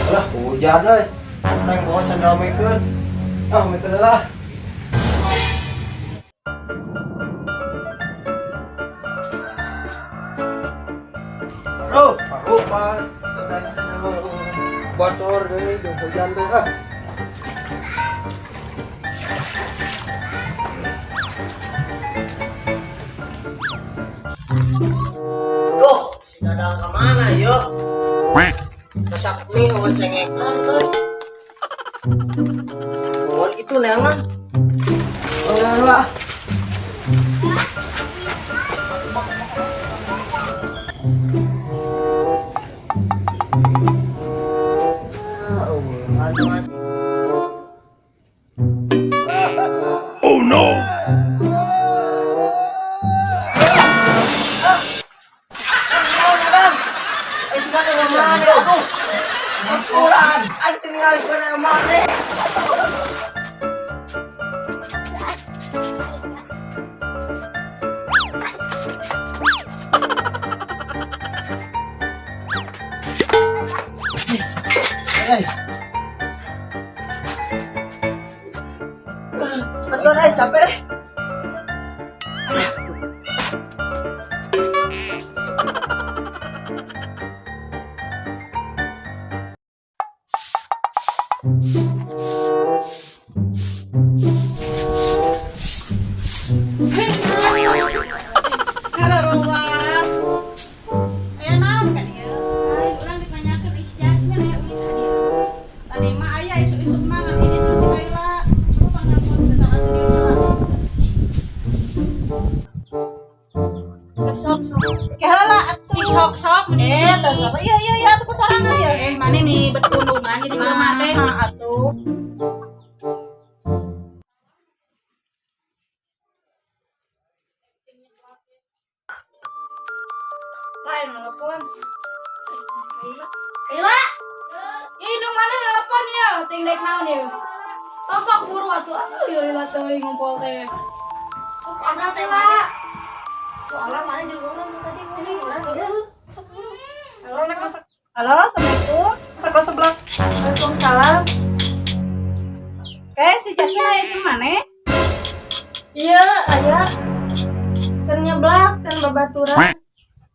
Alah, hujan euy. Teng bawa can ramekeun. Ah, ramekeun lah. Oh, rupa bocor deui jeung hujan teh ah. Duh, si Dadang kemana yo? Masak mie sama cengekan tuh. Mohon gitu neangan. Oh, lah. Ah, aduh, aduh. Oh no! Naon, Dadang? Eh, suka ke mana atuh? Ampuran, aing tinggal di mana mana. Eh, Betul, eh, capek. Halo Rowas. Aya naon ka dieu? Ai, urang ditanyakeun isi Jasmine aya ulin ka dieu. Tadi mah aya isuk-isuk mah ngan ini tuh si Kaila. Coba pangnelpon ke sama tuh dia heula. Sok sok. Ke heula atuh. Ih, sok sok meni. Eh, tah sok. Iya iya iya atuh ku sorangan ya. Eh, maneh nih bet pundungan jadi jelema teh. Nah, atuh. Lain nelpon. Ay, si Kaila. Kaila. Ih, nu mana nelpon ya? Ting dek naon ya? Sok sok buru atuh. Ah, lila teuing ngumpul teh. Sok ana teh lah. Soalnya mana jeung urang tuh tadi ngomong urang ieu. Sok buru. Halo, nek masak Halo, Assalamualaikum. masak sebelah. Waalaikumsalam. Oke, si Jasmine aya di mana? Iya, aya. Keur nyeblak kan babaturan.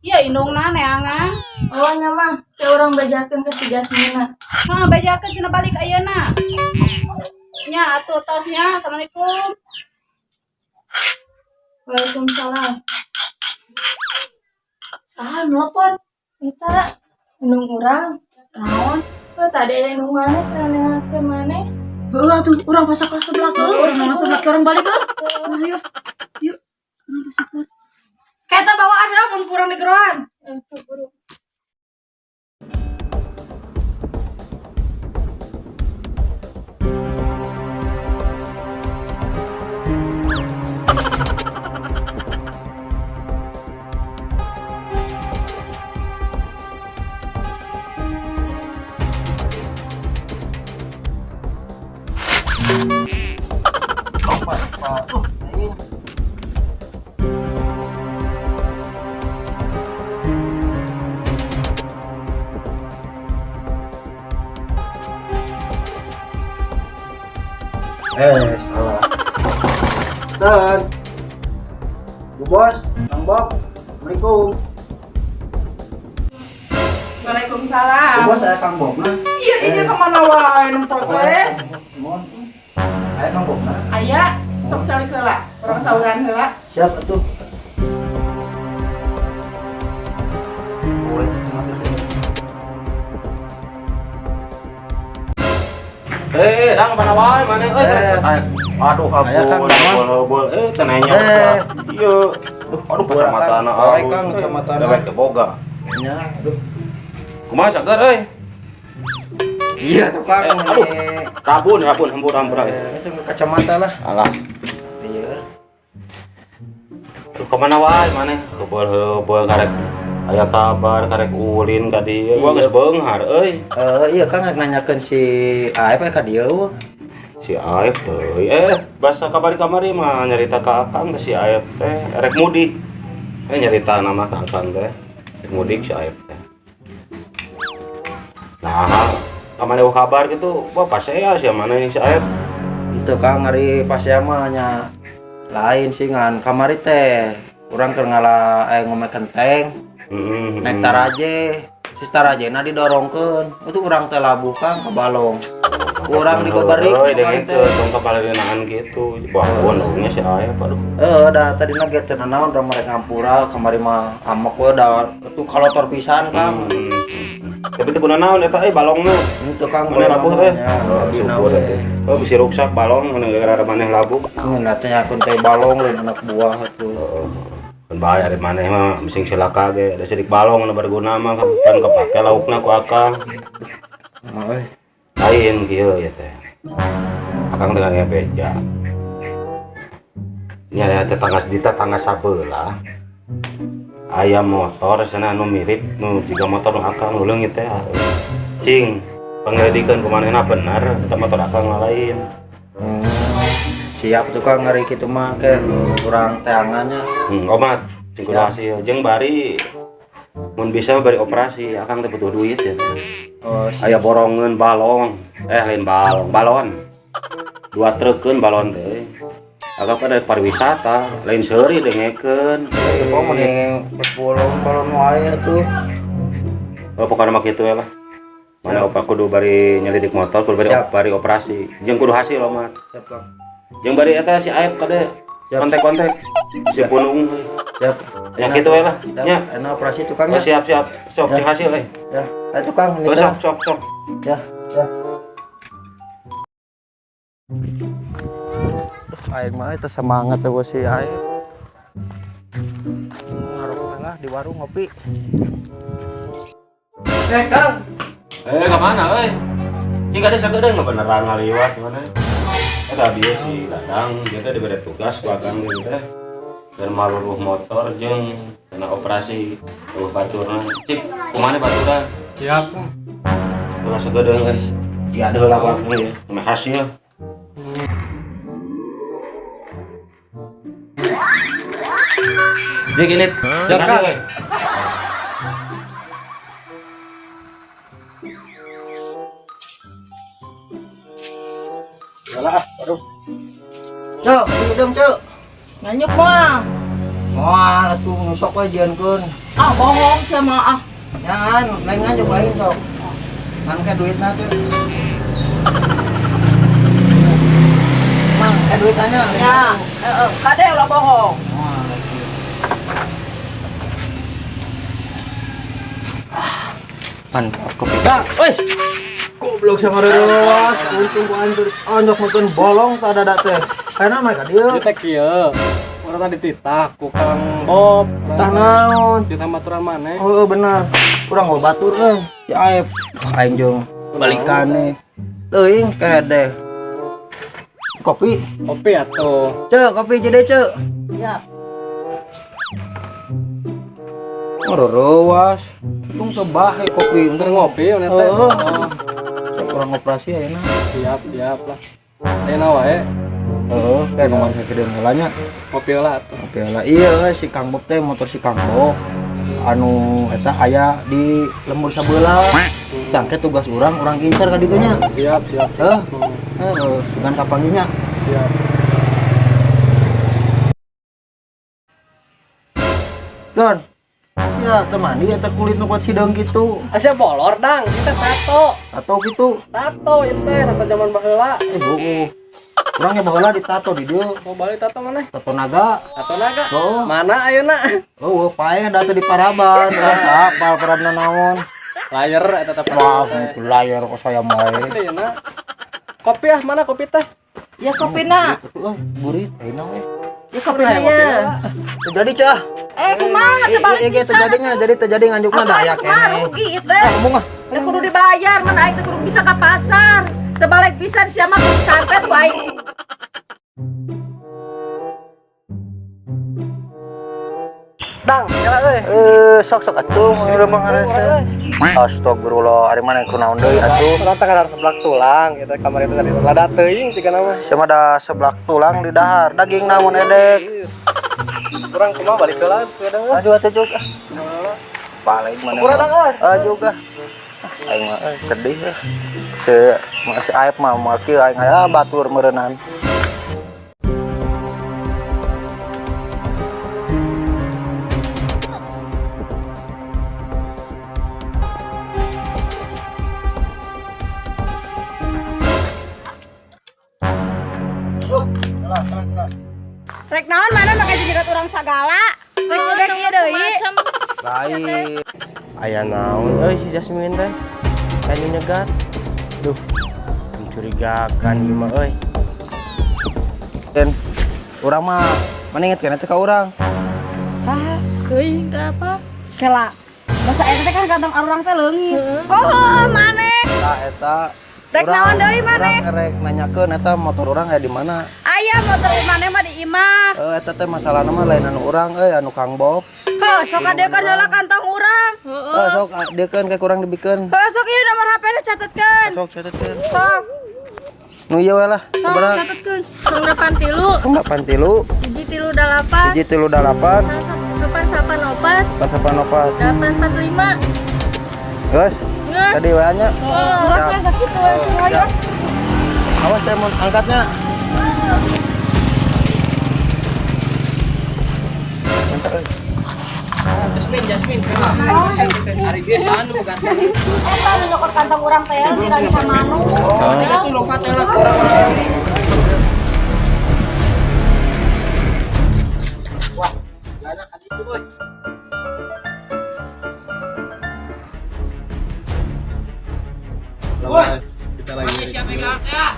Iya, indungna neangan. Oh, nya mah teh urang bejakeun ke si Jasmina. Hah, bejakeun cenah balik ayeuna. Nya atuh tosnya. Assalamualaikum. Waalaikumsalam. Saha nelpon? Eta indung urang. Naon? Oh, tadi aya indung maneh cenah nengakeun maneh. Heuh atuh urang pasak kelas sebelah ke, urang masak sebelah ke orang balik ke. Nah, yuk. Yuk. Urang pasak kelas. Kita bawa ada pun kurang di geroan. Eh, tuh buru. Apa? Aduh, aing. Eh, salah. Dan, Bu Bos, Kang Bob, Assalamualaikum. Bu Waalaikumsalam. Bos, saya Kang Bob nah. Iya, ini kemana wae nempo teh? Mohon. Aya Kang Bob nah. Aya, sok calik heula. Urang sauran heula. Siap atuh. Boleh, habis ini. Eh, dang mana wae maneh euy. Eh. Aduh, Aya, Kang, habul, Bang. habul, habul. Eh, teu nanya. Eh. Iya. Duh, aduh kacamatana. Baik, Kang, kacamatana. Dewek teh boga. Nya, aduh. Kumaha cager euy? Iya tuh Kang. Eh, aduh. Rabun, rabun, hampur, hampur. Eh, itu kacamata lah. Alah. Iya. Aduh, kemana wae maneh? Heubeul heubeul karek aya kabar karek ulin ka dieu. Gua geus beunghar euy. Eh, iya Kang rek nanyakeun si Aep ka dieu. Si Aep teh, basa kabari kamari mah nyarita ka Akang ke si Aep teh rek mudik. Nyarita nama ka Akang teh. Rek mudik si Aep teh. Nah, Ka maneh kabar gitu. Wah, pasea sia maneh si Aep. Itu Kang, ari pasea mah nya lain sih, ngan kamari teh urang keur ngala ngome kenteng. Naik taraje, si tarajena didorongkeun. Itu urang teh labuh Kang ke balong. Urang dibeberi Heuy, kamari teh. dengekeun tong kapalenaan gitu. Wah, gua si Aep aduh. Heeh, da tadina ge teu nanaon, urang mereka ngampura kamari mah amek we da itu kalotor pisan Kang. Tapi teu guna naon eta euy balongna. Itu Kang. Maneh labuh teh. Ya, dina Syukur we. atuh. Oh, bisi ruksak balong mun gara-gara maneh labuh. Nah, teh akun teh balong lain anak buah atuh. Heeh. Kan bae ari maneh mah bising silaka ge, da sidik balong nu berguna mah kan kepake laukna ku akang. Euy. Lain kieu ya teh. Akang dengan beja. Ini ada tetangga di tetangga sabelah. Aya motor sana anu mirip nu jiga motor nu akang nu leungit teh. Cing, pangledikeun ku manehna bener eta motor akang lain. Siap tuh Kang, ngari kitu mah ke kurang teangannya. Omat, cing kudu hasil jeung bari mun bisa bari operasi, akang teh butuh duit ya. Oh, Aya borongeun balong, lain balong, balon. Dua trukeun balon teh. Agak pada pariwisata, lain seuri dengekeun. Oh, mending bolong balon wae atuh. Oh, pokoknya mah kitu we lah. Mana opa kudu bari nyelidik motor, kudu bari, bari operasi. Jeung kudu hasil omat. Siap Kang. Jeung bari eta si Aep kade. Siap. Kontak-kontak. Si punung. Siap. Ya kitu we lah. Siap. Nya. Enak operasi tukang Oh, ya. siap siap. Sok Ya. cing hasil euy. Ya, ayo tukang ini Oh, teh. sok sok sok. Ya, ya. Aing mah eta semangat tuh si aing. Ngarokok lah di warung ngopi. Kang. Ka mana euy? Cing kade sakedeung beneran ngaliwat mana? Eta bieu si Dadang, dia teh dibere tugas ku akang deui teh. Keur maluruh motor jeung kena operasi eueuh baturna. Cik, kumaha baturan? Siap. Ulah sakedeung geus. Ya ada heula ku ya. Meh hasil. Jik ini Siap, Kang. Yalah, aduh. Cuk, hidung cuk. Nganyuk mah. Moal atuh nusok we jieunkeun. Ah, bohong sia mah ah. Jangan, lain nganjuk lain sok. Kan ke duitna tuh. Mang, ke duitannya. Ya, heeh. Kade ulah bohong. Moal atuh. Mantap kopi. Kang, oi. Goblok sama rewas, untung ku anjur onjok makan bolong tak ada teh. Karena mereka dia. Kita kieu. Urang tadi titah ku Kang Bob. Tah naon? Titah maturan maneh. Oh, benar. Kurang mau batur euy. Si Aep. Aing jeung balikan nih. Teuing kehede. Kopi. Kopi atuh. Cek, kopi jadi cek. Ya. Oh, rewas. Untung sebahe kopi. Keur ngopi maneh teh. Oh. Oh, Kurang operasi ayeuna. siap, siap lah. Ayeuna wae Heeh, kayak nu sakedeung heula nya. kopi heula atuh. Kopi heula. Iya, si Kang Bob teh motor si Kang Bob anu eta aya di lembur sabelah. Tangke tugas urang, urang incar ka ditu nya. Siap, siap. Heuh. Heeh, sugan kapanggihnya. Siap. Don. Ya, teu mandi eta kulit nu kuat hideung kitu. Asa bolor dang, kita tato. Tato kitu. Tato ieu teh, tato zaman baheula. Heueuh. Urang nya baheula ditato di dieu. Mau balik tato maneh? Tato naga. Tato naga. Oh. Mana ayeuna? Oh, paeh da teu di paraban. Urang apal parabna naon. Layar eta teh. Wah, layar kok saya mah. Ayeuna. Kopi ah, mana kopi teh? Ya kopina. Euy, gurih ayeuna we. Ya kopina ya. Terjadi cah. Kumaha teh balik Iya, pisan. terjadinya, jadi terjadi nganjukna da aya Kumaha keneh. rugi ieu teh. Ngomong ah. Teu kudu dibayar, mana aing teh kudu bisa ka pasar. Teu balik pisan sia mah kudu santet ku aing. Dang, jalan euy. Sok-sok atuh udah mah ngarese. Astagfirullah, ari maneh kunaon deui atuh? Urang teh kadar seblak tulang gitu kamari teh tadi. Lada teuing ciga nama. Sia mah da seblak tulang di dahar, daging namun edek. Urang kumaha balik heula geus kadang. Aduh atuh cuk. Balik mana? Kurang Ah juga. Aing mah sedih eh. Si si Aep mah moal kieu aing aya batur meureunnan. Rek naon mana make jerat urang sagala? Rek nyedek ieu deui. Lain. Aya naon euy si Jasmine teh? Kayak nyegat. Duh, mencurigakan ieu mah euy. Dan urang mah mana inget kan teh ka urang? Saha? Teuing teh apa? Kela. Basa eta teh kan kantong urang teh leungit. Oh, maneh. Tah eta. Rek naon deui maneh? Urang rek nanyakeun eta motor urang aya di mana? Aya motor maneh mah di imah. Eta teh masalahna mah lain anu urang euy, anu Kang Bob. Heuh, sok adeukeun heula kantong urang. Heeh, sok adeukeun kayak kurang dibikeun. Heuh, sok ieu nomor HP-na catetkeun. Sok catetkeun. Sok. Nu ieu we lah. Sok Sabaraha? catetkeun. 083 83 138 1 38 8 8 4 8 8 8 4 5. Geus. Geus. Tadi WA nya. Geus we sakitu we Siap. Awas saya mau angkatnya. Bentar, euy. Jasmine, Jasmine. Hari biasa anu kan. Eta nu nyokot kantong urang teh tidak bisa manu. Oh, itu lompat lah kurang. Wah, anak itu boy. Wah, kita lagi siapa begal teh?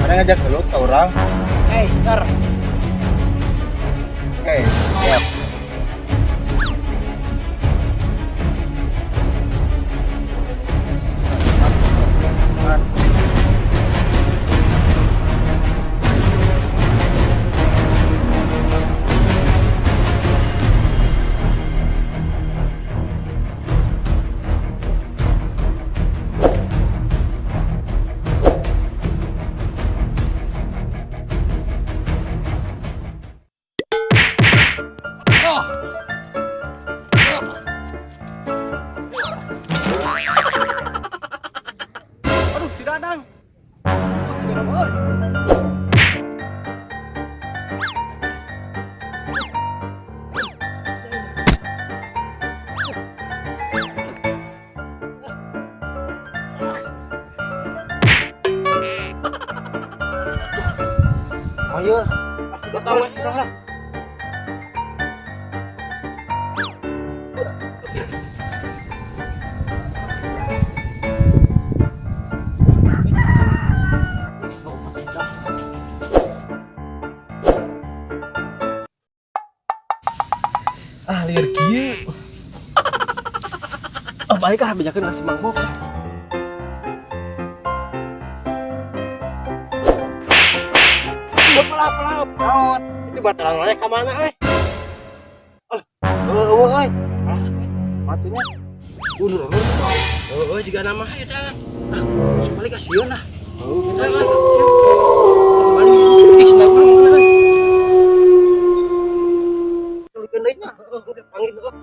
Mana ngajak dulu ke orang? Hei, ntar. Oke, siap. Aduh, si Dadang. Oh, si Dadang, euy. Oh iya. Kurang lah. Ah, liar kieu. Ah, baik ah bejakeun nasi Mang Bob. Pelah pelah. Naon? Itu batalan oleh ka mana euy? Eueuh eueuh euy. Alah, batunya. Unur-unur. Heeh, jiga nama hayu tangan. Ah, balik kasieun lah. Heuh, kita lagi. Balik. Ih, sniper mana euy? Tulikeun deui nya. Heeh, engke panggil heuh.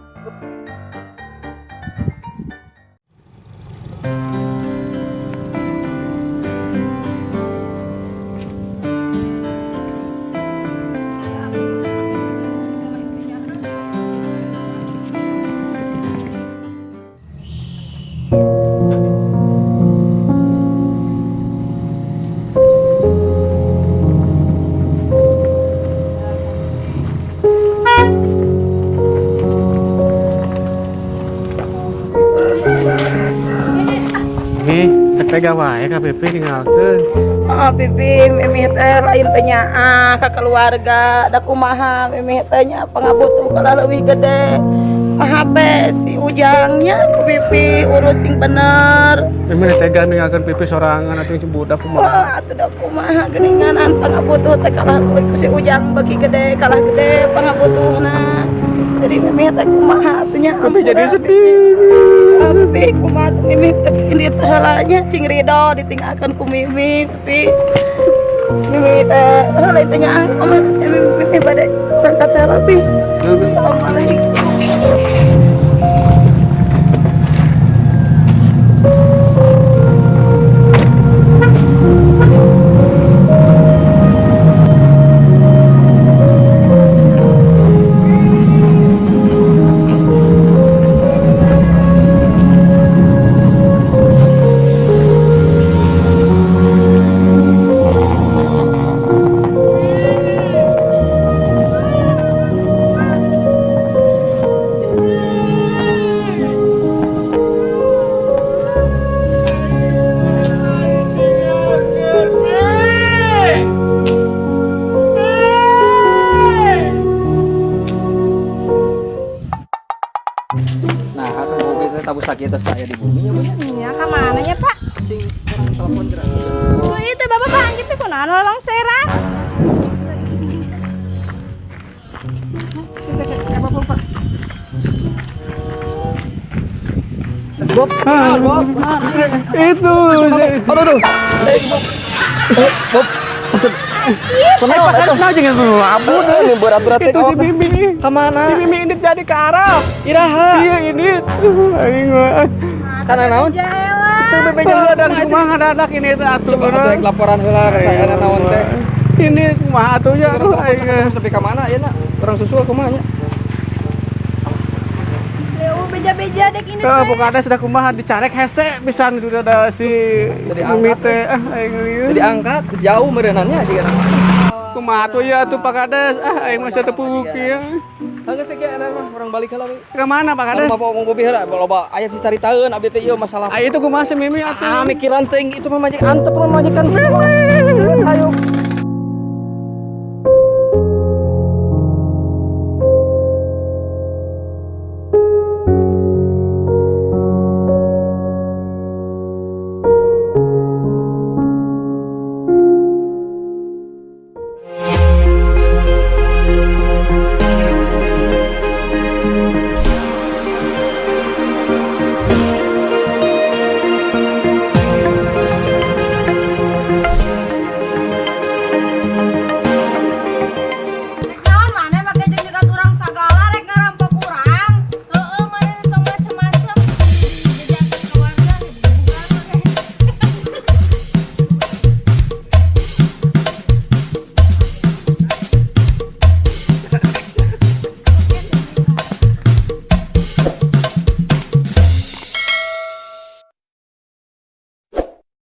Nih, tega wae ka Pipi ninggalkeun. Oh, Pipi, mimih teh lain teh nyaah ka keluarga, da kumaha mimih teh nya pangabutuh kalah leuwih gede. Mahape si Ujangnya ku Pipi urus sing bener. Mimi tega ninggalkeun Pipi sorangan atuh si budak kumaha. Wah, atuh da kumaha geuninganan pangabutuh teh kalah leuwih ku si Ujang beuki gede, kalah gede pangabutuhna. Jadi Mimi teh kumaha atuh nya? Tapi jadi sedih. Tapi kumaha tuh Mimi teh ini teh heula nya, cing ridho ditinggalkeun ku Mimi, Pipi. Mimi teh heula teh nya, Mimi, Mimi bade berangkat heula, Pi. Assalamualaikum. Nah, akan mobil teh tabu sakit terus saya di bumi ya, Bu. Ya, ka mana nya, Pak? Cing, orang telepon gerak. Tuh itu Bapak panggil teh kunaon lolongseran? Bob, Bob. Itu. Aduh, aduh. Eh, Bob. Eh, Bob. Maksud Kenapa kan nah jangan dulu abun. ini berat-berat Itu si Mimi. Kemana? Si Mimi ini jadi ke Arab. Iraha. Iya ini. Aing mah. Karena naon? Itu bebeja Tuh dan kumaha dadak ini teh atuh. Coba atuh rek laporan heula ka saya naon teh. Ini kumaha atuh ya aduh aing. Sampai ka mana ya nak? Orang susul kumaha nya? Leu beja-beja dek ini Ke teh. pokoknya sudah kumaha dicarek hese pisan udah ada si Jadi Mimi angkat. teh. Ah aing lieur. Jadi angkat geus jauh meureunannya jiga. Kumaha atuh ya atuh Pak Kades. Ah aing masih teu puguh kieu. Geus ge enak mah urang balik heula we. Ke mana Pak Kades? Kalau bapak ngomong bobi heula, loba aya dicaritaeun abdi teh ieu masalah. Ah itu kumaha si Mimi atuh? Ah, mikiran teuing itu mah majikan antep mah majikan. Ayo.